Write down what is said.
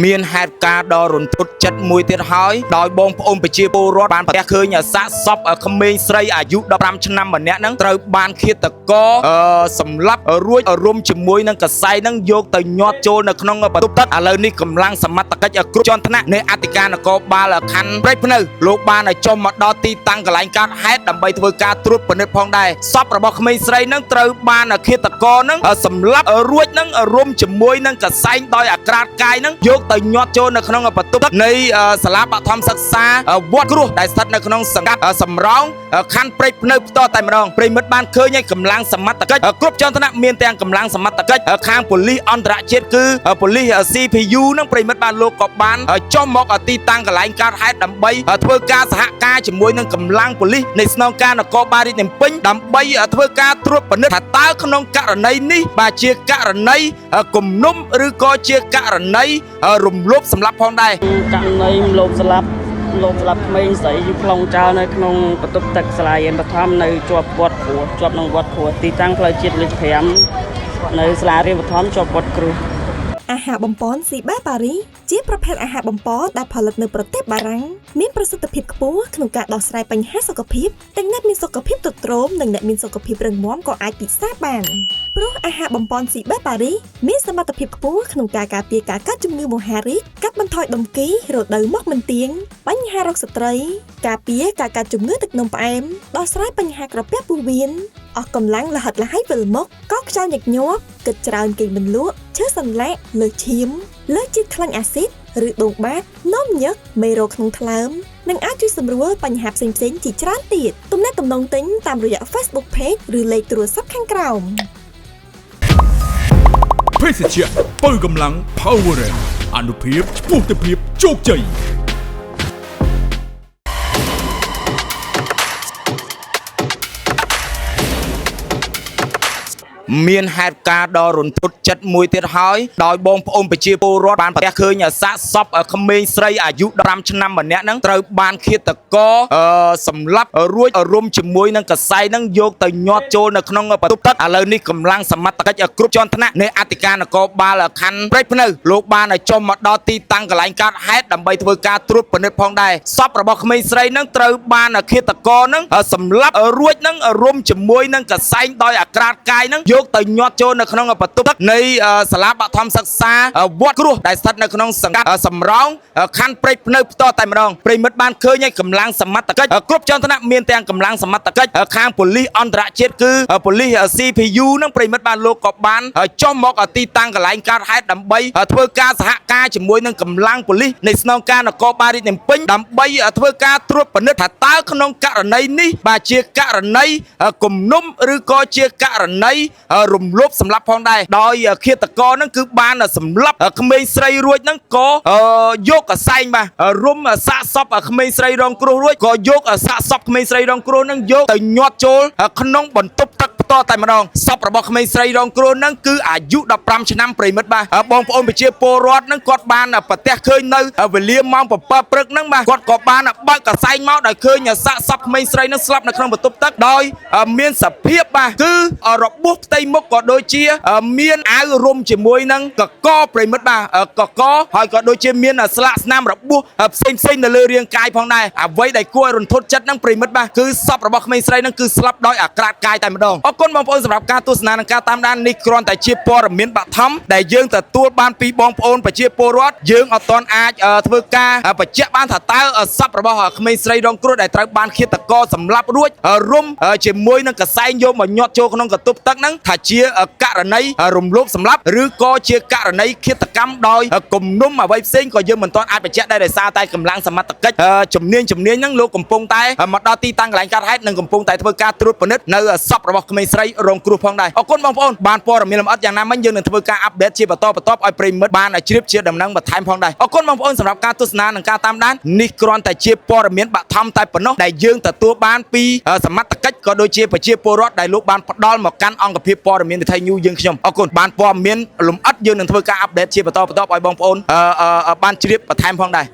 មានហេតុការណ៍ដ៏រន្ធត់ចិត្តមួយទៀតហើយដោយបងប្អូនប្រជាពលរដ្ឋបានប្រទះឃើញសាកសពក្មេងស្រីអាយុ15ឆ្នាំម្នាក់ហ្នឹងត្រូវបានឃាតករសម្លាប់រួចរុំជាមួយនឹងកសែងហ្នឹងយកទៅញាត់ចូលនៅក្នុងបន្ទប់ទឹកឥឡូវនេះកម្លាំងសមត្ថកិច្ចគ្រប់ជាន់ថ្នាក់នៃអធិការនគរបាលខណ្ឌព្រែកភ្នៅលោកបានចុះមកដល់ទីតាំងកន្លែងកើតហេតុដើម្បីធ្វើការត្រួតពិនិត្យផងដែរសពរបស់ក្មេងស្រីហ្នឹងត្រូវបានឃាតករហ្នឹងសម្លាប់រួចហ្នឹងរុំជាមួយនឹងកសែងដោយអាក្រាតកាយហ្នឹងយកទៅញាត់ចូលនៅក្នុងបន្ទប់ទឹកនៃសាលាបឋមសិក្សាវត្តគ្រោះដែលស្ថិតនៅក្នុងសង្កាត់សំរោងខណ្ឌព្រែកភ្នៅផ្ទាល់តែម្ដងប្រិមិត្តបានឃើញហើយកម្លាំងសមត្ថកិច្ចគ្រប់ជាន់ថ្នាក់មានទាំងកម្លាំងសមត្ថកិច្ចខាងប៉ូលីសអន្តរជាតិគឺប៉ូលីស CPU ហ្នឹងប្រិមិត្តបានលោកក៏បានចុះមកទីតាំងកន្លែងកើតហេតុដើម្បីធ្វើការសហការជាមួយនឹងកម្លាំងប៉ូលីសនៃស្នងការនគរបាលរាជធានីភ្នំពេញដើម្បីធ្វើការត្រួតពិនិត្យថាតើក្នុងករណីនេះបាទជាករណីគំនុំឬក៏ជាករណីរំលោភសម្លាប់ផងដែរ ករណីលោបស្លាប់លោបស្លាប់ក្មេងស្រីយូប្លង់ចោលនៅក្នុងបន្ទប់ទឹកសាលារៀនបឋមនៅជាប់វត្តគ្រូជាប់នឹងវត្តគ្រូទីតាំងផ្លូវជាតិលេខ5នៅសាលារៀនបឋមជាប់វត្តគ្រូ អាហារបំពន់ស៊ីបាប៉ារីជាប្រភេទអាហារបំពន់ដែលផលិតនៅប្រទេសបារាំងមានប្រសិទ្ធភាពខ្ពស់ក្នុងការដោះស្រាយបញ្ហាសុខភាពទាំងអ្នកមានសុខភាពទ្រុឌទ្រោមនិងអ្នកមានសុខភាពរឹងមាំក៏អាចពិសាបានព្រោះអាហារបំពន់ស៊ីបាប៉ារីមានសមត្ថភាពខ្ពស់ក្នុងការការពារការកើតជំងឺមហារីកកាត់បន្ថយដុំគីរដូវមកមិនទៀងបញ្ហារោគស្ត្រីការពារការកើតជំងឺទឹកនោមផ្អែមដោះស្រាយបញ្ហាក្រពះពោះវៀនអស់កម្លាំងលហិតលហៃវិលមុខកខ្យល់ញឹកញាប់គិតច្រើនគេងមិនលក់ឈឺសន្លាក់លើសឈាមលើសជាតិខ្លាញ់អាស៊ីតឬដួងបាតនោមញឹកមេរោគក្នុងថ្លើមនិងអាចជួយសម្រួលបញ្ហាផ្សេងៗជាច្រើនទៀតទំនាក់ទំនងទិញតាមរយៈ Facebook Page ឬលេខទូរស័ព្ទខាងក្រោម ភេសជ្ជៈបើកម្លាំង Power អនុភាពឆ្ពោះទៅភាពជោគជ័យ មានហេតុការណ៍ដ៏រន្ធត់ចិត្តមួយទៀតហើយដោយបងប្អូនប្រជាពលរដ្ឋបានប្រទះឃើញសាកសពក្មេងស្រីអាយុ15ឆ្នាំម្នាក់ហ្នឹងត្រូវបានឃាតករសម្លាប់រួចរុំជាមួយនឹងកសែងហ្នឹងយកទៅញាត់ចូលនៅក្នុងបន្ទប់ទឹកឥឡូវនេះកម្លាំងសមត្ថកិច្ចគ្រប់ជាន់ថ្នាក់នៃអធិការនគរបាលខណ្ឌព្រែកភ្នៅលោកបានចុះមកដល់ទីតាំងកន្លែងកើតហេតុដើម្បីធ្វើការត្រួតពិនិត្យផងដែរសពរបស់ក្មេងស្រីហ្នឹងត្រូវបានឃាតករហ្នឹងសម្លាប់រួចហ្នឹងរុំជាមួយនឹងកសែងដោយអាក្រាតកាយហ្នឹងយកទៅញាត់ចូលនៅក្នុងបន្ទប់ទឹកនៃសាលាបឋមសិក្សាវត្តគ្រោះដែលស្ថិតនៅក្នុងសង្កាត់សំរោងខណ្ឌព្រែកភ្នៅផ្ទាល់តែម្ដងប្រិមិត្តបានឃើញហើយកម្លាំងសមត្ថកិច្ចគ្រប់ជាន់ថ្នាក់មានទាំងកម្លាំងសមត្ថកិច្ចខាងប៉ូលីសអន្តរជាតិគឺប៉ូលីស CPU ហ្នឹងប្រិមិត្តបានលោកក៏បានចុះមកទីតាំងកន្លែងកើតហេតុដើម្បីធ្វើការសហការជាមួយនឹងកម្លាំងប៉ូលីសនៃស្នងការនគរបាលរាជធានីភ្នំពេញដើម្បីធ្វើការត្រួតពិនិត្យថាតើក្នុងករណីនេះបាទជាករណីគំនុំឬក៏ជាករណីរំលោភសម្លាប់ផងដែរដោយឃាតករហ្នឹងគឺបានសម្លាប់ក្មេងស្រីរួចហ្នឹងក៏យកកសែងបាទរុំសាកសពក្មេងស្រីរងគ្រោះរួចក៏យកសាកសពក្មេងស្រីរងគ្រោះហ្នឹងយកទៅញាត់ចូលក្នុងបន្ទប់ទឹកផ្ទាល់តែម្ដងសពរបស់ក្មេងស្រីរងគ្រោះហ្នឹងគឺអាយុ15ឆ្នាំប្រិមិត្តបាទបងប្អូនប្រជាពលរដ្ឋហ្នឹងគាត់បានប្រទះឃើញនៅវេលាម៉ោង7ព្រឹកហ្នឹងបាទគាត់ក៏បានបើកកសែងមកដោយឃើញសាកសពក្មេងស្រីហ្នឹងស្លាប់នៅក្នុងបន្ទប់ទឹកដោយមានសភាពបាទគឺរបួសផ្ទៃមុខក៏ដូចជាមានអាវរុំជាមួយនឹងកកប្រិមិត្តបាទកកហើយក៏ដូចជាមានស្លាកស្នាមរបួសផ្សេងផ្សេងនៅលើរាងកាយផងដែរអ្វីដែលគួរឲ្យរន្ធត់ចិត្តហ្នឹងប្រិមិត្តបាទគឺសពរបស់ក្មេងស្រីហ្នឹងគឺស្លាប់ដោយអាក្រាតកាយតែម្ដងអរគុណបងប្អូនសម្រាប់ការទស្សនានិងការតាមដាននេះគ្រាន់តែជាព័ត៌មានបឋមដែលយើងទទួលបានពីបងប្អូនប្រជាពលរដ្ឋយើងអត់ទាន់អាចធ្វើការបញ្ជាក់បានថាតើសពរបស់ក្មេងស្រីរងគ្រោះដែលត្រូវបានឃាតករសម្លាប់រួចរុំជាមួយនឹងកសែងយកមកញាត់ចូលក្នុងកន្ទប់ទឹកហ្នឹងថាជាករណីរំលោភសម្លាប់ឬក៏ជាករណីឃាតកម្មដោយគំនុំអ្វីផ្សេងក៏យើងមិនទាន់អាចបញ្ជាក់ដែរដោយសារតែកម្លាំងសមត្ថកិច្ចជំនាញជំនាញហ្នឹងលោកកំពុងតែមកដល់ទីតាំងកន្លែងកើតហេតុនិងកំពុងតែធ្វើការត្រួតពិនិត្យនៅសពរបស់ក្មេងស្រីរងគ្រោះផងដែរអរគុណបងប្អូនបានព័ត៌មានលម្អិតយ៉ាងណាមិញយើងនឹងធ្វើការអាប់ដេតជាបន្តបន្ទាប់ឲ្យប្រិយមិត្តបានជ្រាបជាដំណឹងបន្ថែមផងដែរអរគុណបងប្អូនសម្រាប់ការទស្សនានិងការតាមដាននេះគ្រាន់តែជាព័ត៌មានបឋមតែប៉ុណ្ណោះដែលយើងទទួលបានពីសមត្ថកិច្ចក៏ដូចជាប្រជាពលរដ្ឋដែលលោកបានផ្ដល់មកកាន់អង្គភាពព័ត៌មានវិថីញូយើងខ្ញុំអរគុណបានព័ត៌មានលម្អិតយើងនឹងធ្វើការអាប់ដេតជាបន្តបន្ទាប់ឲ្យបងប្អូនបានជ្រាបបន្ថែមផងដែរ។